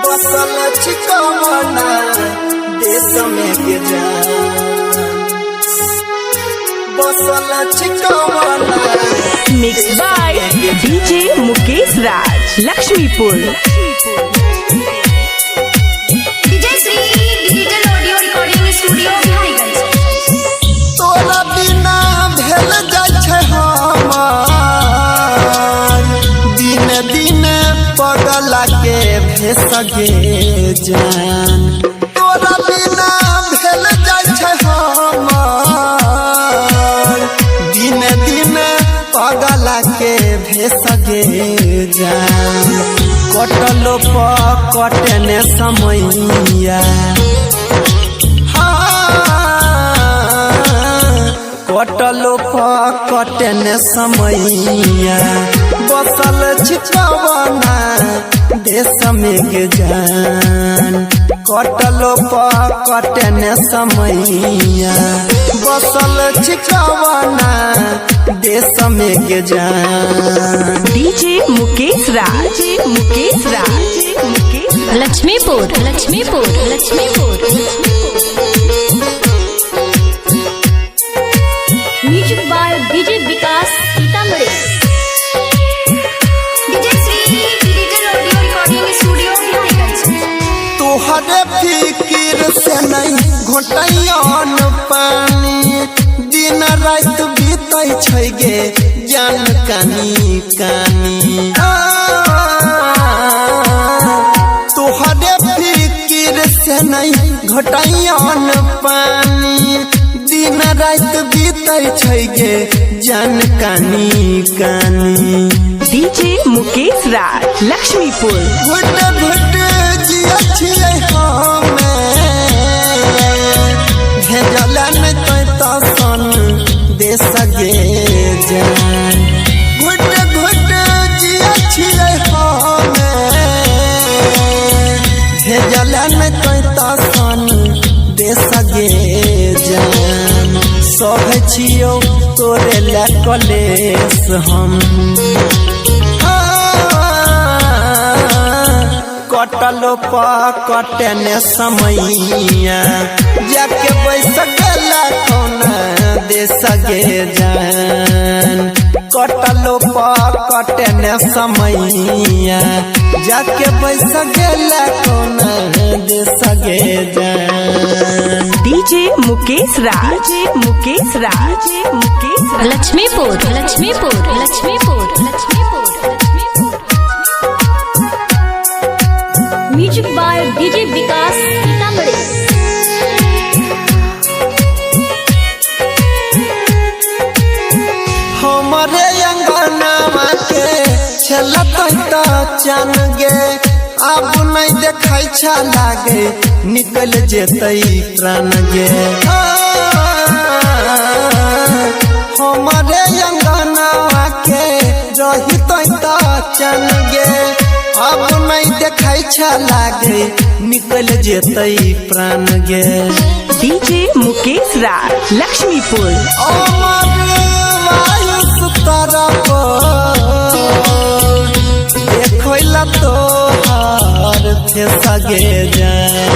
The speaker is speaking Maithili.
बसल छी कवना देश में के जान, बसल छी कवना। Mix by DJ Mukesh Raj, Laxmipur. Vijay Shri digital audio recording studio, Bihariganj. तोरा बिना भेल जाइ छै हमर, दिन दिन पगला के भेस गे जान। तोरा बिना भेल जाइ छै हमर, दिन दिन पगला के भेस गे जान। कटलो पकटने समैया, कटलो पकटने समैया, बसल छी कवना देश में गे जान। कटलो पकटने समैया, बसल छी कवना देश में गे जान। DJ Mukesh Raj, Mukesh Raj, Mukesh Raj. Laxmipur, Laxmipur, Laxmipur. Music by DJ Vikas, Sitamarhi. Vijay Shri digital audio recording studio, Bihariganj. तोहरे फिकिर से नहीं घोटैयन पानी, दिन रात बीतै छै गे जान कानी कानी। आ, तोहरे फिकिर से नहीं घोटैयन पानी, दिन रात बीतै छै गे जान कानी कानी। डीजे मुकेश राज, लक्ष्मीपुर। घुट घुट जिया छियै हमे, भेजल नहि तोय तऽ सन देश गे जान। घुट घुट जिया छियै हमे, भेजल नहि तोय तऽ सन देश गे जान। सहे छियौ तोरे लए कलेश हम, कटलो पकटने समैया, जाके बैस गेला कोना देश गे जान। कटलो पकटने समैया, जाके बैस गेला कोना देश गे जान। DJ Mukesh Raj, Mukesh Raj, Mukesh Raj. Laxmipur, Laxmipur, Laxmipur, Laxmipur, Laxmipur. Music by DJ Vikas, Sitamarhi. हमारे अंगनावा के छलतै त चन गे, आब नहीं देखै छा लागे निकल जेतै प्राण गे। हमारे अंगनावा के रहितै त चन गे, आब नहीं देखै छा लागे निकल जेतै प्राण गे। डीजे मुकेश राज, लक्ष्मीपुर। अमर मायूस तरफ देखैला तोहार फेस गे जान।